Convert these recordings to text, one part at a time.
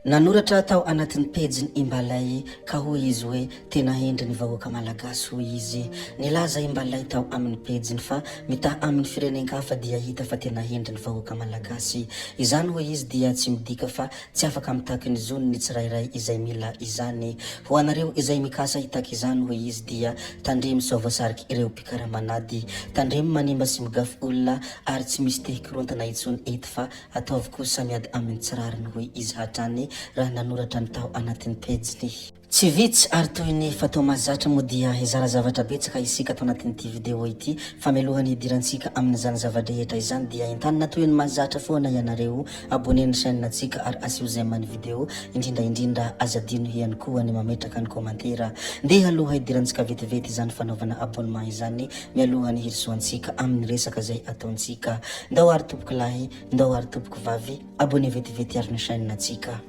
Nanoratra tao anatin'ny pejiny i Mbalay ka hoy izy hoe tena hendry ny vahoaka malagasy hoy izy. Nilaza i Mbalay tao amin'ny pejiny fa mitaha amin'ny firenen-kafa dia hita fa tena hendry ny vahoaka malagasy. Izany hoy izy dia tsy midika fa tsy afaka mitaky ny zony ny tsirairay izay mila izany. Ho anareo izay mikasa hitaky izany hoy izy dia tandremo sao voasariky ireo mpikaramanady. Tandremo manimba sy migafy olona ary tsy misy te hikorontana intsony eto fa Ataovy kosa miady amin'ny tsy rariny hoy izy hatrany raha nanoratra ny tao anatin'ny pejiny. Tsy vitsy ary toy ny fatao mahazatra moa dia hizara zavatra betsaka isika ato anatin'ity video ity fa mialohan'ny hidirantsika amin'izany zava-drehetra izany dia entanina toy ny mahazatra foana ianareo abonner ny chaîne ntsika ary asio j'aime ny video indrindra indrindra aza adino ihany koa ny mametraka ny commentaire. Ndeha aloha hidirantsika vetivety izany fanaovana abonnement izany mialohan'ny hirosoantsika amin'ny resaka izay ataontsika. Ndao ary tompoko lahy, ndao ary tompoko vavy, abonné vetivety ary ny chaîne ntsika.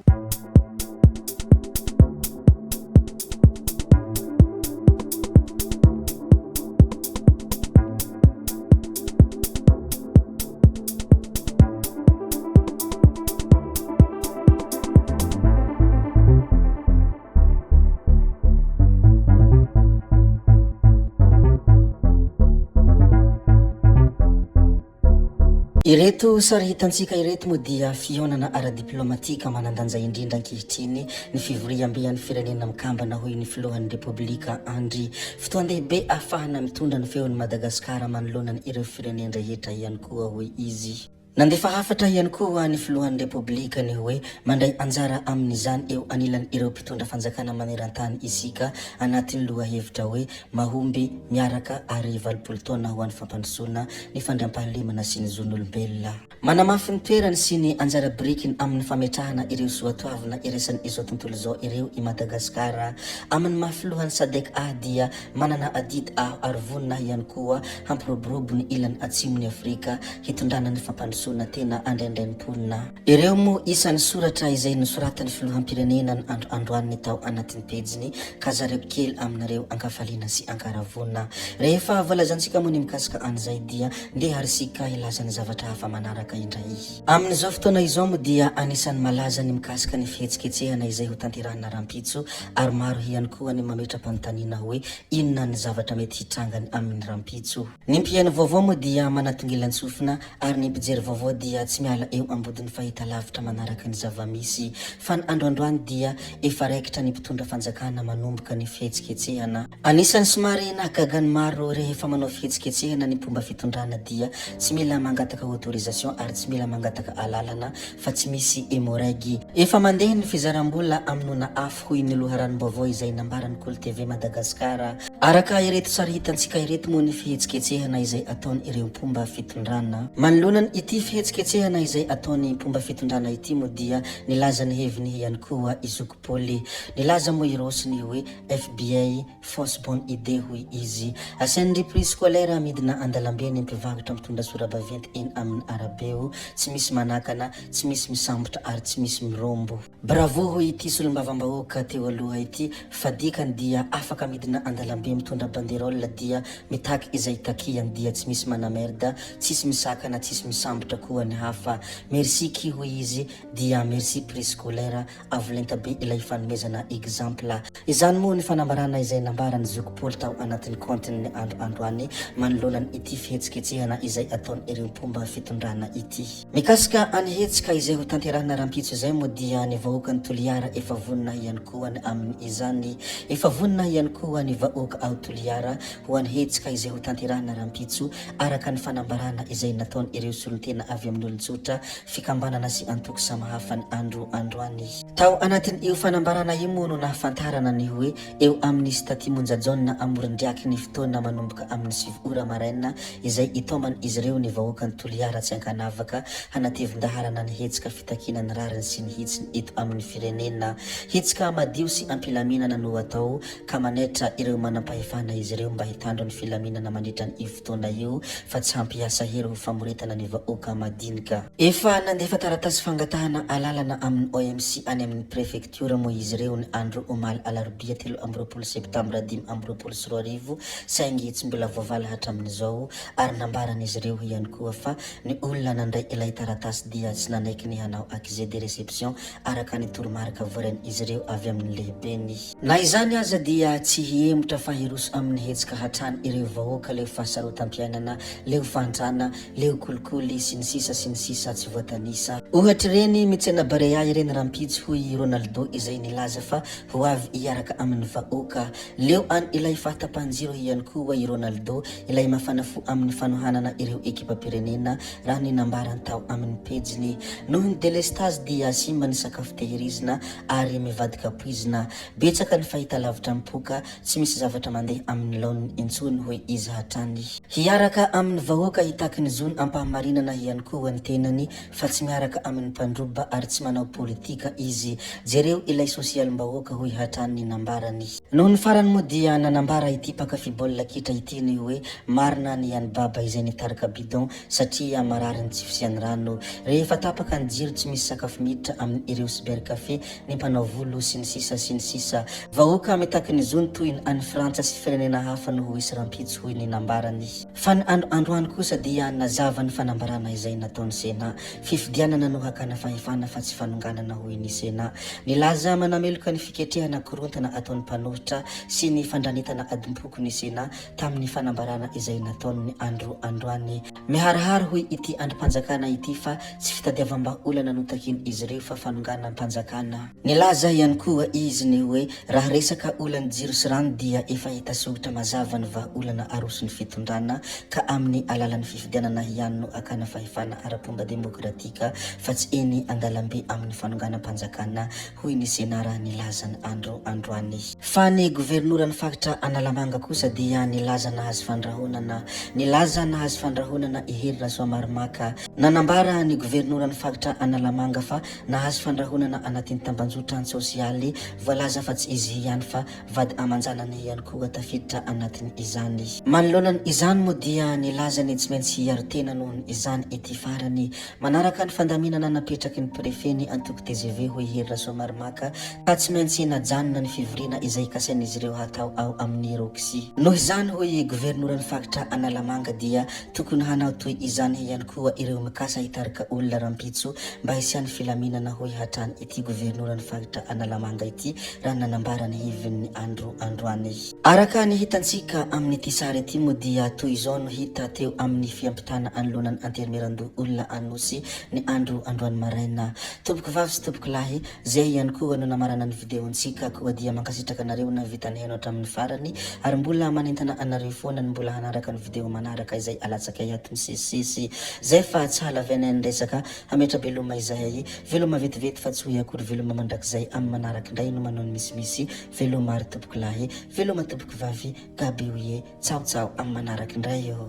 Ireto sary hitantsika ireto moa dia fihaonana ara-diplaomatika manan-danja indrindra ankehitriny ny fivoriambean'ny Firenena Mikambana hoy ny filohan'ny Repoblika Andry. Fotoan-dehibe ahafahana mitondra ny feon'i Madagasikara manoloana ireo firenen-drehetra ihany koa hoy izy. Nandefa hafatra ihany koa ny filohan'ny Repoblika ny hoe mandray anjara amin'izany eo anilan'ireo mpitondra fanjakana maneran-tany isika anatin'ny lohahevitra hoe Mahomby, miaraka ary 80 taona ho an'ny fampandrosoana ny fandriampahalemana sy ny zon'olombelona. Manamafy ny toerany sy ny anjara birikiny amin'ny fametrahana ireo soatoavina iraisan'izao tontolo izao ireo i Madagasikara. Amin'ny maha filohan'ny Sadec ahy dia manana adidy aho ary vonona ihany koa hampiroborobo ny ilany atsimon'i Afrika hitondrana ny fampandrosoana tena andraindrain'ny mponina. Ireo moa isan'ny soratra izay nosoratan'ny filoham-pirenena ny andro androany tao anatin'ny pejiny ka zareko kely aminareo ankafaliana sy ankaravoana. Rehefa voalazantsika moa ny mikasika an'izay dia ndeha ary isika hilaza ny zavatra hafa manaraka indray. Amin'izao fotoana izao moa dia anisan'ny malaza ny mikasika ny fihetsiketsehana izay ho tanterahina rahampitso ary maro ihany koa ny mametra-panontaniana hoe inona ny zavatra mety hitrangany amin'ny rahampitso. Ny mpihaino vaovao moa dia manatongilan-tsofina ary ny mpijery vaovao dia tsy miala eo ambodin'ny fahitalavitra manaraka ny zava-misy. Fa ny andro androany dia efa raikitra ny mpitondra fanjakana manomboka ny fihetsiketsehana. Anisan'ny somary nahagaga ny maro rehefa manao fihetsiketsehana ny mpomba fitondrana dia tsy mila mangataka autorisation ary tsy mila mangataka alalana fa tsy misy emoreg. Efa mandeha ny fizaram-bola amonoana afo hoy ny loharanom-baovao izay nambaran'ny Kolo TV Madagascar. Araka ireto sary hitantsika ireto moa ny fihetsiketsehana izay ataon ireo mpomba fitondrana. Manoloana ity fihetsiketsehana izay ataon'ny mpomba fitondrana ity moa dia nilaza ny heviny ihany koa i Zoky Paoly. Nilaza moa i Rossy ny hoe FBI, fausse bonne idée hoy izy. Asain'ny prix scolaire midina andalambe ny mpivarotra mitondra sora-baventy eny amin'ny arabe. Tsy misy manakana, tsy misy misambotra ary tsy misy mirombo. Bravo hoy ity solombavambahoaka teo aloha ity fa dikany dia afaka midina andalambe mitondra banderole dia mitaky izay takiany dia tsy misy manamerde, tsisy misakana, tsisy misambotra koa ny hafa. Merci ki hoy izy dia merci prix scolaire avo lenta be ilay fanomezana exemple. Izany moa ny fanambarana izay nambaran'i Zoky Paoly tao anatin'ny kaontiny ny andro androany manoloana ity fihetsiketsehana izay ataon'ireo mpomba fitondrana ity. Mikasika any hetsika izay ho tanterahina rahampitso izay moa dia ny vahoakan'i Toliara efa vonona ihany koa ny amin izany. Efa vonona ihany koa ny vahoaka ao Toliara ho any hetsika izay ho tanterahina rahampitso araka ny fanambarana izay nataon ireo solontena avy amin olon-tsotra, fikambanana sy antoko samahafa ny andro androany. Tao anatin io fanambarana io moa no nahafantarana ny hoe eo amin ny Stati Monja Jaona amoron-driaky ny fotoana manomboka amin ny 9 ora maraina izay itaoman izy ireo ny vahoakan'i Toliara tsy ankanavaka hanatevin-daharana ny hetsika fitakiana ny rariny sy ny hitsiny eto amin'ny firenena. Hetsika madio sy am-pilaminana no atao ka manaitra ireo manam-pahefana izy ireo mba hitandro ny filaminana mandritra an'io fotoana io fa tsy hampiasa hery ho famoretana ny vahoaka. vahoaka madinika. Efa nandefa taratasy fangatahana alalana amin'ny OMC any amin'ny prefektiora moa izy ireo ny andro omaly alarobia 23 septambra 2025 saingy tsy mbola voavaly hatramin'izao ary nambaran'izy ireo ihany koa fa ny olona nandray ilay taratasy dia tsy nanaiky ny hanao accusé de réception araka ny toromarika voarain'izy ireo avy amin'ny lehibeny. Na izany aza dia tsy hihemotra fa hiroso amin'ny hetsika hatrany ireo vahoaka leo fahasarotam-piainana, leo fahantrana, leo kolikoly, sy ny sisa sy ny sisa tsy voatanisa. Ohatr'ireny mitsena Barea ireny rahampitso hoy i Ronaldo izay nilaza fa ho avy hiaraka amin'ny vahoaka. Leo an ilay fahatapahan-jiro ihany koa i Ronaldo ilay mafana fo amin'ny fanohanana ireo ekipam-pirenena raha ny nambarany tao amin'ny pejiny. Noho ny delestazy dia simba ny sakafo tehirizina ary mivadika poizina. Betsaka ny fahitalavitra mipoaka, tsy misy zavatra mandeha amin'ny laoniny intsony, hoy izy hatrany. Hiaraka amin'ny vahoaka hitaky ny zony am-pahamarinana ihany koa ny tenany fa tsy miaraka amin'ny mpandroba ary tsy manao politika izy. Jereo ilay sosialim-bahoaka, hoy hatrany ny nambarany. Noho ny farany moa dia nanambara ity mpankafy baolina kitra ity ny hoe marina ny an'i Baba izay nitarika bidon satria marary ny tsy fisian'ny rano. Rehefa tapaka ny jiro tsy misy sakafo miditra amin ireo cyber café ny mpanao volo sy ny sisa sy ny sisa. Vahoaka mitaky ny zony toy ny any Frantsa sy firenena hafa no ho hisy rahampitso hoy ny nambarany. Fa ny andro androany kosa dia nazava ny fanambarana izay nataon'ny Sénat. Fifidianana no hakana fahefana fa tsy fanonganana hoy ny Sénat. Nilaza manameloka ny fiketrehana korontana ataon'ny mpanohitra sy ny fandranitana adim-poko ny Sénat tamin'ny fanambarana izay nataony ny andro androany. Miharihary hoy ity andrim-panjakana ity fa tsy fitadiavam-bahaolana no takian'izy ireo fa fanonganam-panjakana. Nilaza ihany koa izy ny hoe raha resaka olan'ny jiro sy rano dia efa hita soritra mazava ny vahaolana aroson'ny fitondrana ka amin'ny alalan'ny fifidianana ihany no akana fahefana ara-pomba demokratika fa tsy eny an-dalambe amin'ny fanonganam-panjakana hoy ny Sénat raha nilaza ny andro androany. Fa ny governoran'ny faritra Analamanga kosa dia nilaza nahazo fandrahonana. Nilaza nahazo fandrahonana i Hery Rasoamaromaka. Nanambara ny governoran'ny faritra Analamanga fa nahazo fandrahonana anatin'ny tambanjotran-tsosialy voalaza fa tsy izy ihany fa vady aman-janany ihany koa tafiditra anatin'izany. Manoloana izany moa dia nilaza ny tsy maintsy hiaro tena noho izany ity farany. Manaraka ny fandaminana napetraky ny Préfet ny antoko tgv hoy Hery Rasoamaromaka ka tsy maintsy najanona ny fivoriana izay kasain'izy ireo hatao ao amin'ny Roxy. Noho izany hoy Governoran'ny faritra Analamanga dia tokony hanao toy izany ihany koa ireo mikasa hitarika olona rahampitso mba hisian'ny filaminana hoy hatrany ity Governoran'ny faritra Analamanga ity raha nanambara ny heviny ny andro androany. Araka ny hitantsika amin'ity sary ity moa dia toy izao no hita teo amin'ny fiampitana anoloana ny Antenimierandoholona Anosy ny andro androany maraina. Tompoko vavy sy tompoko lahy, zay ihany koa no namarana ny video-ntsika koa dia mankasitraka anareo nahavita nihaino hatramin'ny farany ary mbola manentana anareo foana ny mbola hanaraka ny video manaraka izay alatsakay ato misesisesy. Zay fa tsy hahalavianay ny resaka, hametra-beloma izahay. Veloma vetivety fa tsy hoy akory veloma mandrakizay amin'ny manaraka indray no manao ny misimisy. Veloma ary tompoko lahy, veloma tompoko vavy, Gaby oye, tsaho tsaho amin'ny manaraka indray ô.